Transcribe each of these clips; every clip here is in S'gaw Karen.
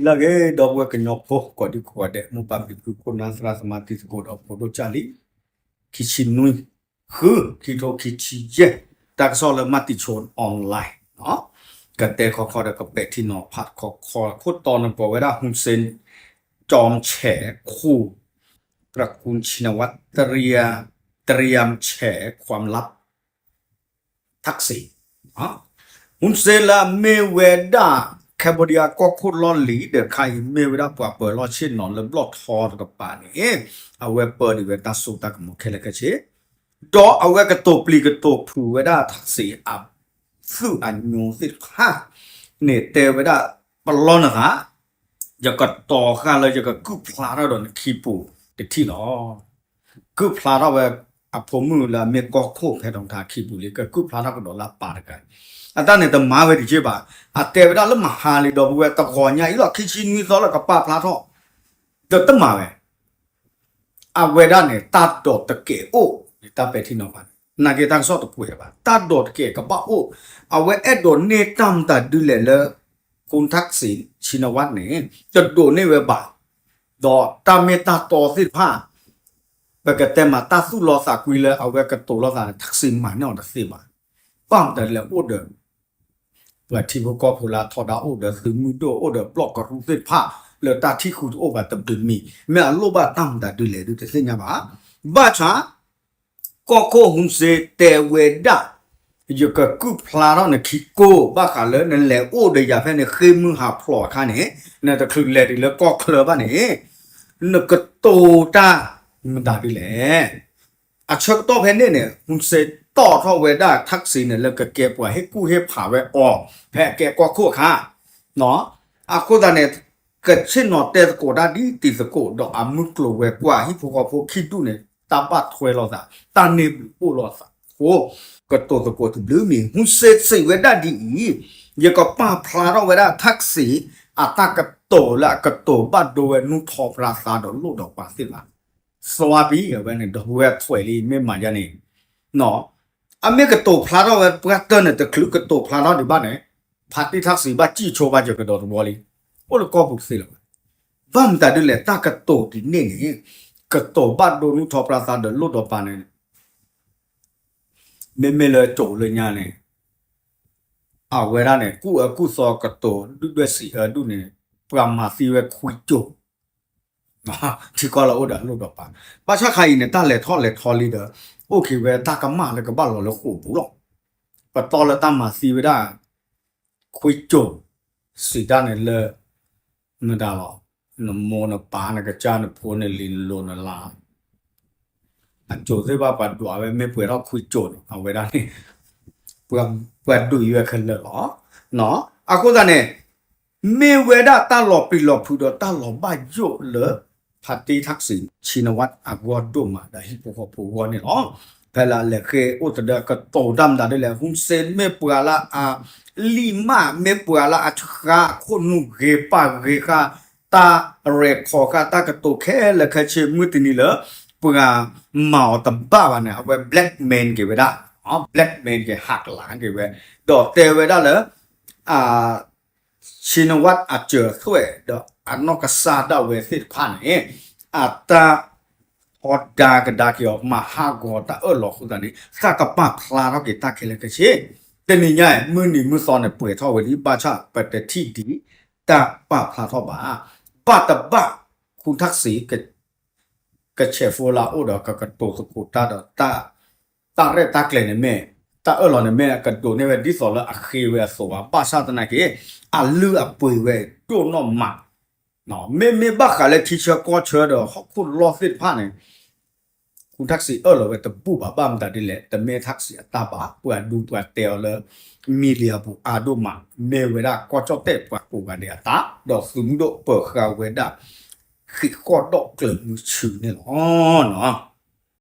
လၢအဂ့ၤ ဒီပုၢ်ဝဲၢ်ကညီဖိ ကိးဒံကိးဂၤဒဲး မိၢ်ပၢ်ဖံဖု ခိၣ်နၢ်သရၣ်သမါ တံၤသကိးဒီးဖိဒိၣ်ကၢ်လံ, ခံဆံနွံ ဃု ခံထိခံဆံယဲၢ် တၢ်ကစီၣ်လၢ မၤတံၤဆိ online ကတဲခီခီဒီး ကပဲာ်ထံနီၤဖးခီခီ ခိၣ်တီန့ၣ် ကိးဝဲဒၣ် ဟူစ့ ကၠီမ်ဆဲးခိၣ် တရကူၣ်ဆံနဝး တရံယၢမ်ဆဲး ความลับ ထၢၣ်စ့း ဟူစ့လၢအမ့ၢ်ဝဲဒၣ် Cambodia ကီၢ်ခိၣ်လီၢ်လံၤဒီး ခါအံၤမ့ၢ်ဝဲဒၣ်ပှၤပၢၤလီၢ်ဆ့ၣ်နီၤလၢဘျီၣ်ထီတကပၤန့ၣ် အဝဲပၢဒံးဝဲတၢ်စိတၢ်ကမီၤခဲလၢာ်ခဲဆ့ ဒီးအဝဲကတိၤပျံၤကတိၤဖုးဝဲဒၣ်ထၢၣ်စ့းအသုးအညိသ့ၣ်တဖၣ်န့ၣ် တဲဝဲဒၣ် ပလီၢ်နသး ယကတီၤဃာ်လၢယကကုၢ်ဖျါထီၣ်ဒီးနခံပူၤတထံၣ်လီၤ. ကုၢ်ဖျါထီၣ်ဝဲအဖိမုၣ်လၢအမ့ၢ်ကီၢ်ခိၣ်ဖဲထီထါခံပူၤလံ ကကုၢ်ဖျါထီၣ်ကဒီးလၢအပၢ်တဂၤ အတၢ်န့ၣ်တမၤဝဲတက့ၢ်ဘၣ်. အတဲဝဲဒၣ်လၢမဟါလံ ဒီပုၢ်ဝဲၢ်တဂီၤညါအံၤလီၤ ခံဆံနွံသီလၢကပာ်ဖျါထီၣ် ဒီးတမၤဝဲ အဝဲဒၣ်န့ၣ် တၢ်ဒိးတကဲးအိၣ် တၢ်ပဲာ်ထံနီၤဖးန့ၣ် နာ်က့တၢ်ကစီၣ်တကွဲးဘၣ် တၢ်ဒိးတကဲးကဘၣ်အိၣ် အဝဲအဲၣ်ဒိးန့ၢ်တၢ်မတၤဒုလဲၣ်လၢ ခူၣ်ထၢၣ်စ့း ဆံနဝးန့ၣ် တဒိးန့ၢ်ဝဲဘၣ် ဒီးတၢ်မ့ၢ်တၢ်တီသ့ၣ်တဖၣ် ပကတဲမးတၢ်သူၣ်လီသးကွံလၢအဝဲကတိၤလီၤသးန့ၣ် ထၢၣ်စ့းမၤန့ၢ်အီၤတသ့ဘၣ်. ဘၣ်မတၤဒ်လဲၣ်အိၣ်ဒီး ပှၤထံဖိကီၢ်ဖိလၢအထီဒါအိၣ်ဒီးသုးမုၢ်ဒိၣ် အိၣ်ဒီးပျီၢ်ကရူၢ်သ့ၣ်တဖၣ် လၢတၢ်ထံၣ်ဃုတအိၣ်ဘၣ်တဘျုးမံၤ မ့ၢ်အလိၣ်ဘၣ်တၢ်မတၤဒုလဲၣ်ဒုတသ့ၣ်ညါဘၣ်. ဘၣ်ဆၣ် ကီၢ်ခိၣ်ဟူစ့တဲဝဲဒၣ် ယကကုၢ်ဖျါထီၣ်နခံကိၢ် ဘၣ်ဃးလၢနလဲၤအိၣ်ဒီးယၤဖဲန့ၣ် ဃ့ၢ်မုၢ်ဟးဖျိးအခါန့ၣ် နတချုးလဲၤတုၤလၢကီၢ်ချၢဘၣ်န့ၣ် နကတိၤတၢ်မတၤဒ်လဲၣ် အဆၢကတီၢ်ဖဲန့ၣ်န့ၣ် ဟူစ့တီၣ်ထီၣ်ဝဲဒၣ်ထၢၣ်စ့းန့ၣ် လၢကကဲပှၤဟ့ၣ်ကူၣ်ဟ့ၣ်ဖးဝဲအီၤ ဖဲအကဲကီၢ်ခိၣ်အခါ အဃိသတးန့ၣ် ကဆ့ၣ်နီၤတဲသကိးတၢ်ဒ်တံၤသကိး ဒီးအမုၢ်ကျိၤဝဲၤကွာ် ဟံၣ်ဖိဃီဖိခံဒူၣ်န့ၣ် တၢ်ဘၣ်ထွဲလိာ်သး တၢ်န့ၢ်ဘျုးအိၣ်လိာ်သးအဃိ ကတိၤသကိးတဘျုးမံၤ ဟူစ့စံးဝဲဒၣ်ဒ်အံၤ ယကပာ်ဖျါထီၣ်ဝဲဒၣ်ထၢၣ်စ့း အတၢ်ကတိၤလၢအကတိၤဘၣ်ဒိဝဲနူၢ်ထီၣ်ပြၢသးဒီးလိၣ်ဒီးပှၤသ့ၣ်တဖၣ် သွါပံၤ အဝဲန့ၣ် ဒီပုၢ်ဝဲၢ်ထွဲးလံ မ့ၢ်မၤယါန့ၣ် အမ့ၢ်ကတိၤဖျါထီၣ်ဝဲပှၤတၢၢ်န့ၣ် တချုးကတိၤဖျါထီၣ်ဒံးဘၣ်န့ၣ် ဖါတံၢ်ထၢၣ်စ့းဘၣ်စံၣ်ဆိဘၣ်စၢၤကဒီးတဘျီလံ. အိၣ်လၢကီၢ်ပူၤတသ့လၢၤဘၣ်. ဘၣ်မတၤဒ်လဲၣ် တၢ်ကတိၤဒ်န့ၣ်န့ၣ် ကတိၤဘၣ်ဒိနူၢ်ထီၣ်ပြၢသးဒီးလိၣ်ဒီးပှၤန့ၣ် မ့မ့ၢ်လၢကၠိလၢညါန့ၣ် အဝဲဒၣ်န့ၣ် ကူၣ်အၢကူၣ်သီကတိၤဒုၣ်ဒွဲၣ်စံးအၢဒုၣ်န့ၣ် ပှၤမၤသံဝဲခွံကၠိ ထံကီၢ်လၢအိၣ်ဒီးအလိၣ်ဒီးပှၤ ဘၣ်ဆၣ်ခါအံၤန့ၣ် တၢ်လဲၤထီၣ်လဲၤထီလံဒီး အိၣ်က့ၤဝဲတၢ်ကမၣ်လၢကဘၣ်လီၤလၢဃိာ်ပူၤလီၤ. ပတီၢ်လၢတၢ်မၤသံဝဲဒၣ် ခွံကၠိ စံးတၢ်န့ၣ်လၢ နဒၣ်လီၤ နမိၢ်နပၢ်နကစၢ်နဖိနလံၤနလိၤနလး အကၠိသ့ၣ်တဖၣ်ပှၤဒွးဝဲ မ့ၢ်ပှဲၤထီၣ်ခွံကၠိန့ၣ် အဝဲဒၣ်န့ၣ် ပှၤဒုးယွဲခဲလၢာ်လီၤ. အဃိသတးန့ၣ် မ့ၢ်ဝဲဒၣ်တၢ်လီၤပျံၤလီၤဖုးဒီးတၢ်လီၤဘၣ်ယိၣ်လၢ ဖါတံၢ်ထၢၣ်စ့း ဆံနဝးအဂီၢ်ဒိၣ်မးဒီးဟံၣ်ဖိဃီဖိအဂီၢ်န့ၣ်လီၤ. ဖဲလၢအလဲၤဃ့ၢ်အိၣ်သဒၢကတိၤတၢ်မတၤဒ်လဲၣ် ဟူစ့မ့ၢ်ပှၤလၢအလံၣ်မၢ် မ့ၢ်ပှၤလၢအဆှၢအခိၣ်နူာ်ဂ့ၤပၢ်ဂ့ၤဃာ် တၢ်ရဲၣ်ခီဃာ်တၢ်ကတိၤခဲလၢာ်ခဲဆ့ မုၢ်တနံၤလၢ ပှၤမၤအီၤတဘၣ်ဘၣ်န့ၣ် အဝဲ blackmail က့ၤဝဲဒၣ် blackmail က့ၤဟးကလၤက့ၤဝဲ ဒီးတဲဝဲဒၣ်လၢ ဆံနဝးအစၢၤသွဲၣ်ဒီးအနီၢ်ကစၢ်ဒၣ်ဝဲသ့ၣ်တဖၣ်န့ၣ် အတၢ်ထီဒါကဒါက့ၤအီၤ မၤဟးဂီၤတၢ်အၢၣ်လီၤအဃိသတးန့ၣ် သးကပာ်ဖျါထီၣ်က့ၤတၢ်ခဲလၢာ်ခဲဆ့ တနံၤညါအံၤ မုၢ်နံၤမုၢ်သီန့ၣ် ပှဲၤထီၣ်ဝဲလံ ဘၣ်ဆၣ်ပတထံၣ်ဒံး တၢ်ပာ်ဖျါထီၣ်ဘၣ် ဘၣ်တဘၣ် ခူၣ်ထၢၣ်စ့း ကဆဲးဖိလၢအအိၣ်ဒီးကကတိၤသကိးတၢ်ဒီး တၢ်ရဲၣ်တၢ်ကျဲၤန့ၣ်မ့ၢ် တၢ်အၢၣ်လီၤန့ၣ်မ့ၢ် ကဒိးန့ၢ်ဝဲဒ်သိးလၢအဃ့ဝဲအသိးဘၣ် ဘၣ်ဆၣ်သနာ်က့ အလုၢ်အပှ့ၤဝဲဒိၣ်နီၢ်မး မ့မ့ၢ်ဘၣ်ဃးလၢထံဆၢကီၢ်ဆၢဒီးဟီၣ်ခိၣ်လီၢ်သ့ၣ်တဖၣ်န့ၣ် ခူၣ်ထၢၣ်စ့းအၢၣ်လီၤဝဲတဘူၣ်ဘၣ် ဘၣ်မတၤဒ်လဲၣ် တမ့ၢ်ထၢၣ်စ့းအတၢ်ဘၣ် ပှၤဒူပှၤတဲအီၤလၢ မံၤလံၤအပူၤအါဒိၣ်မး မ့ၢ်ဝဲဒၣ်ကီၢ်ကၠီၣ်တဲၣ်ပှၤကိးဂၤဒဲးအတၢ် ဒီးသုးမုၢ်ဒိၣ်ပၢၤဃာ်ဝဲဒၣ် ဃံးဃီၣ်ဒီးကျၢၤမုဆူန့ၣ်လီၤ.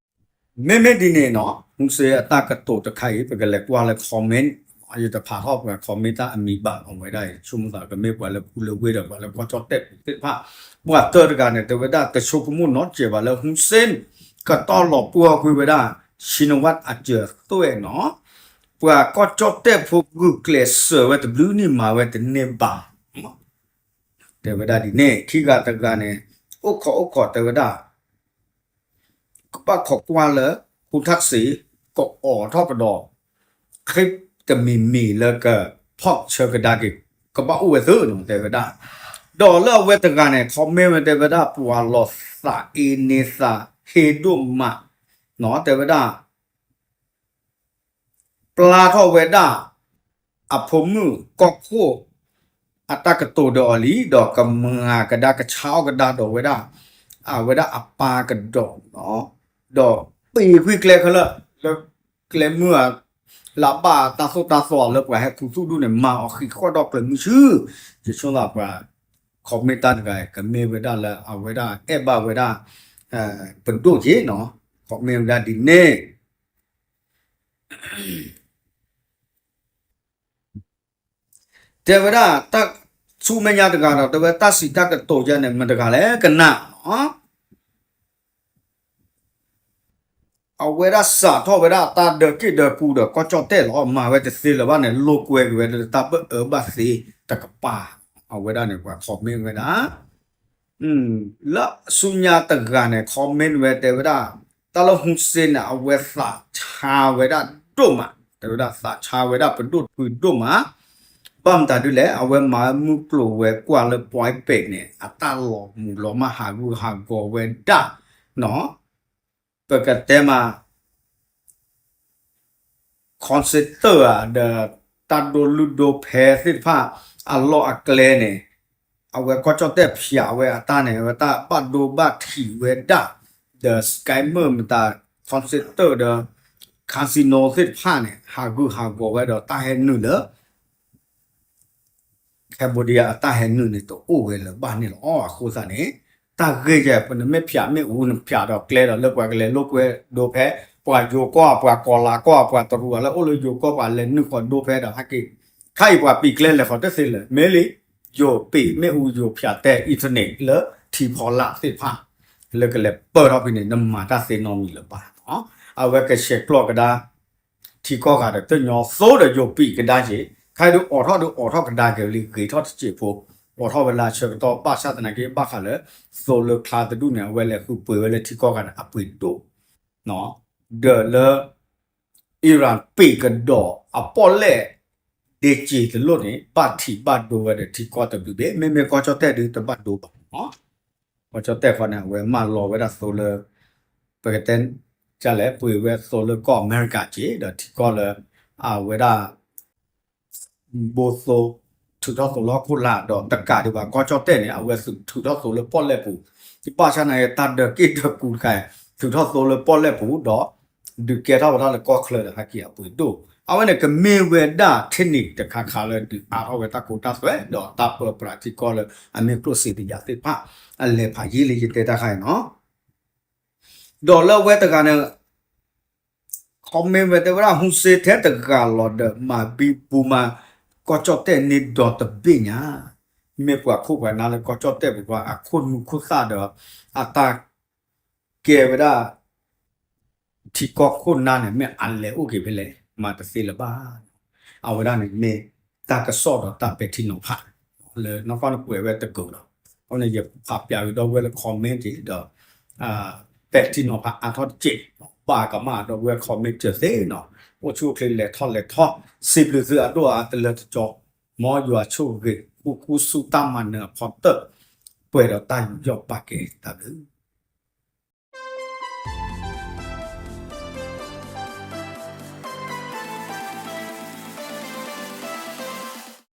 မ့မ့ၢ်ဒ်န့ၣ်နီၤ မူစ့အတၢ်ကတိၤတခါအံၤ ပကလဲၤကွၢ်လၢ comment ယတဖးထီၣ်ပှၤ comment တၢ်အမံၤဘၣ်အဝဲဒၣ်အံၤ ဆိကမိၣ်သးကမ့ၢ်ပှၤလၢကူလၢဝ့ၢ်ဒီးပှၤလၢကီၢ်ကၠီၣ်တဲၣ်ပူၤသ့ၣ်တဖၣ် ပှၤတၢတဂၤန့ၣ် တဲဝဲဒၣ်တဆိကမိၣ်နီတစဲးဘၣ်လၢ ဟူစ့ ကတီၢ်လီၤပှီၢ်ကွံာ်ဝဲဒၣ် ဆံနဝးအစၢၤသွဲၣ်နီၤ ပှၤကီၢ်ကၠီၣ်တဲၣ်ဖိဂုာ်ကျဲးစၢးဝဲတဘျုးနံၣ်မၤဝဲတန့ၢ်ဘၣ် တဲဝဲဒၣ်ဒ်န့ၣ် ခံဂၤတဂၤန့ၣ် အိၣ်ခိးအိၣ်ခိးတဲဝဲဒၣ် ကဘၣ်ခိးကွၢ်လၢ ဟူထၣ်စ့ ကအိးထီၣ်ကဒီး ခ့တမံၤမံၤလၢက ဖီၣ်ဆၢကဒါက့ၤ ကဘၣ်အိၣ်ဝဲသ့နီၤ တဲဝဲဒၣ်. ဒီးလၢအဝဲတဂၤန့ၣ် comment ဝဲတဲဝဲဒၣ် ပှၤလီၤသးအ့န့သး ဟ့ဒိၣ်မးနီၤ တဲဝဲဒၣ် ပျၢ်ထီၣ်ဝဲဒၣ် အဖိမုၣ်ကီၢ်ခိၣ် အတၢ်ကတိၤဒီးအီၤလံ ဒီးကမၤကဒါကဆါအီၣ်ကဒါဒီးဝဲဒၣ် အဝဲဒၣ်အပၢ်ကဒီးနီၤ ဒီးပ့ၤကွံာ်ကျဲခဲလၢာ် လၢကျဲမုၢ်ဧါ လၢအဘၣ်တၢ်သိၣ်တၢ်သီလၢပှၤဟဲခူသူၣ်ဒူၣ်န့ၣ် မၤအီၤဃံးဃီၣ်ဒီးကျဲမုၢ်ဆူ ယဆိကမိၣ်ပှၤ comment တၢ်တဂၤ ကမ့ၢ်ဝဲဒၣ်လၢအဝဲဒၣ်အဲၣ်ဘၣ်ဝဲဒၣ် ပဒိၣ်က့နီၤ comment ဝဲဒၣ်ဒ်န့ၣ် တဲဝဲဒၣ် တၢ်ဆူမဲာ်ညါတဂၤဒီး တဲဝဲတၢ်စံးတၢ်ကတိၤယါန့ၣ် မတၤတဂၤလဲၣ် ကနၣ်နီၤ အဝဲဒၣ်စးထီၣ်ဝဲဒၣ်တၢ်ဒၢးက့ၣ်ဒၢးကူဒီးကီၢ်ကၠီၣ်တဲၣ်လီၤ မၤဝဲတသ့လၢၤဘၣ်န့ၣ် လိာ်ကွဲက့ၤဝဲဒၣ်လၢတၢ်ဘၣ်အၢဘၣ်သီတကပၤ အဝဲဒၣ်န့ၣ် ပှၤ comment ဝဲဒၣ် လၢဆူညါတဂၤန့ၣ် comment ဝဲတဲဝဲဒၣ် တၢ်လၢ Hun Sen န့ၣ် အဝဲသးဆါဝဲဒၣ်ဒိၣ်မး တဲဝဲဒၣ်သးဆါဝဲဒၣ်ပဒိၣ်တဖုဒိၣ်မး ဘၣ်မတၤဒ်လဲၣ် အဝဲမၤမုၢ်ကျိၤဝဲၤကွာ်လၢ ပွဲးပဲးန့ၣ် အတၢ်လီၤမုၢ်လီၤမၢ်ဟးဂူာ်ဟးဂီၤဝဲဒၣ်နီၤ ပကတဲမး concert ဧါ ဒီးတၢ်ဒိလုၢ်ဒိဖဲသ့ၣ်တဖၣ် အလီၢ်အကျဲန့ၣ် အဝဲကီၢ်ကၠီၣ်တဲၣ်ဖျးဝဲအတၢ်န့ၣ် အဝဲတၢ်ဘၣ်ဒိဘၣ်ထံးဝဲဒၣ် ဒီး scammer မတၤ concert ဒီး casino သ့ၣ်တဖၣ်န့ၣ် ဟးဂူာ်ဟးဂီၤဝဲဒီးတၢ်ဟဲနုာ်လၢ Cambodia အတၢ်ဟဲနုာ်န့ၣ် တအိၣ်ဝဲလၢၤဘၣ်န့ၣ်လီၤ. အဃိသတးန့ၣ် တၢ်ဂ့ၢ်ယဲၢ် ပနမ့ၢ်ဖျးမ့ၣ်အူ နဖျးဒီးကျဲဒီးလၢပှၤကလဲၤလိာ်ကွဲဒိဖဲ ပှၤယိၤကီၢ် ပှၤကီၤလၤကီၢ် ပှၤတရူးအီၤလၢအိၣ်လၢယိၤကီၢ်ပှၤလဲၤနုာ်ဃီၤဒိဖဲဒီးဟဲက့ၤ ခါအံၤပှၤပံာ်ကျဲလဲၤဃီၤတသ့လၢၤ မ့ၢ်လံ ယိၤပံာ်မ့ၣ်အူယိၤဖျးတဲ internet လၢထံဖီလာ်သ့ၣ်တဖၣ် လၢကလဲၤပၢၢ်ထီၣ်ဖဲန့ၣ် နမၤတၢ်သ့နီတမံၤလၢၤဘၣ်. အဝဲကဆဲးကျိးကဒါ ထံကီၢ်ဂၤဒီးတညီသိဒီးယိၤပံာ်ကဒါက့ၤ ခါအံၤဒုးအိးထီၣ်ဒုးအိးထီၣ်ကဒါက့ၤလံ ဂ့ၤထီၣ်တစဲးဖိ အိးထီၣ်ဝဲလၢဆၢကတီၢ်ဘၣ်ဆၣ်သနာ်က့ ဘၣ်ဃးလၢ သိလၢချါတဒူၣ်န့ၣ် အဝဲလဲၤဃုပှ့ၤဝဲလၢထံကီၢ်ဂၤန့ၣ် အပှ့ၤဒိၣ် ဒီးလၢ Iran ပံာ်ကဒီးအပီၣ်လဲၣ် ဒ့စ့တလိၣ်န့ၣ် ဘၣ်ထံးဘၣ်ဒိဝဲဒီးထံကီၢ်တဘျုးဘ့ၣ် မ့မ့ၢ်ကီၢ်ကၠီၣ်တဲၣ်ဒုးတဘၣ်ဒိဘၣ် ကီၢ်ကၠီၣ်တဲၣ်ဃီန့ၣ် အဝဲမၢလီၤဝဲဒၣ်သိလၢ ပကတဲ ကလဲၣ် ပှ့ၤဝဲသိလၢကီၢ်အမဲရကၤက့ၤ ဒီးထံကီၢ်လၢ အဝဲဒၣ် ဘိသိ ထုးထီၣ်သိလၢဟီၣ်ခိၣ်လာ် ဒီးတကးဒံးဘၣ် ကီၢ်ကၠီၣ်တဲၣ်န့ၣ် အဝဲထုးထီၣ်သိလၢပီၣ်လဲၣ်ပူၤ ဘၣ်ဆၣ်သနာ်က့ တၢ်ဒၢးက့ၣ်ဒၢးကူတခါ ထုးထီၣ်သိလၢပီၣ်လဲၣ်ပူၤ ဒီး ဒုးကဲထီၣ်ဝဲဒၣ်လၢကီၢ်ချၢဒီးဟဲက့ၤအပှ့ၤဒိၣ် အဝဲန့ၣ်ကမ့ၢ်ဝဲဒၣ် technique တခါခါလၢဒုးအါထီၣ်ဝဲတၢ်ကိးတၢ်သွဲ ဒီးတၢ်ပၢပြးထံကီၢ်လၢအမ့ၢ်ကျိၣ်စ့တယၤသ့ၣ်တဖၣ် အလဲၤဖးယံာ်လၢယတဲတၢ်ခါအံၤနီၤ ဒီးလၢအဝဲတဂၤန့ၣ် comment ဝဲတဲဝဲဒၣ် ဟူစ့ထဲတဂၤလီၤဒီး မၤဘံဘူမၤ ကီၢ်ကၠီၣ်တဲၣ်န့ၢ်ဒီတဘ့ၣ်ညါ မ့ၢ်ပှၤခိၣ်ပှၤနၢ်လၢကီၢ်ကၠီၣ်တဲၣ်ပူၤ အခိၣ်နူာ်ခိၣ်သၣ်ဒီး အတၢ်ကဲဝဲဒၣ် ထံကီၢ်ခိၣ်နၢ်န့ၣ် မ့ၢ်အလဲၤအိၣ်က့ၤဖဲလဲၣ် မၤတသ့လၢၤဘၣ်. အဝဲဒၣ်န့ၣ်မ့ၢ်တၢ်ကစီၣ်ဒီးတၢ်ပဲာ်ထံနီၤဖး လၢနီၢ်ကီၢ်န့ၣ်ကွဲးဝဲတကၢၤလီၤ. အဃိန့ၣ် ယဖးပၠးကဒီးဝဲလၢ comment ဒီး ပဲာ်ထံနီၤဖးအါထီၣ်တစဲး ဘၣ်ကမၣ်ဒီးဝဲ comment စၢၤသ့နီၤ အိၣ်ဆူၣ်အိၣ်ချ့လဲၤထီၣ်လဲၤထီၣ် စံးဘျုးသုအဒိၣ်အါတလၢတကီ မ်ယွၤဆိၣ်ဂ့ၤဃူဃူဆူတၢ်မၤနၢၤအဖီတၢၣ် ပှဲၤဒီးတၢ်ယူးယီၣ်ပာ်ကဲတၢ်ဘျုး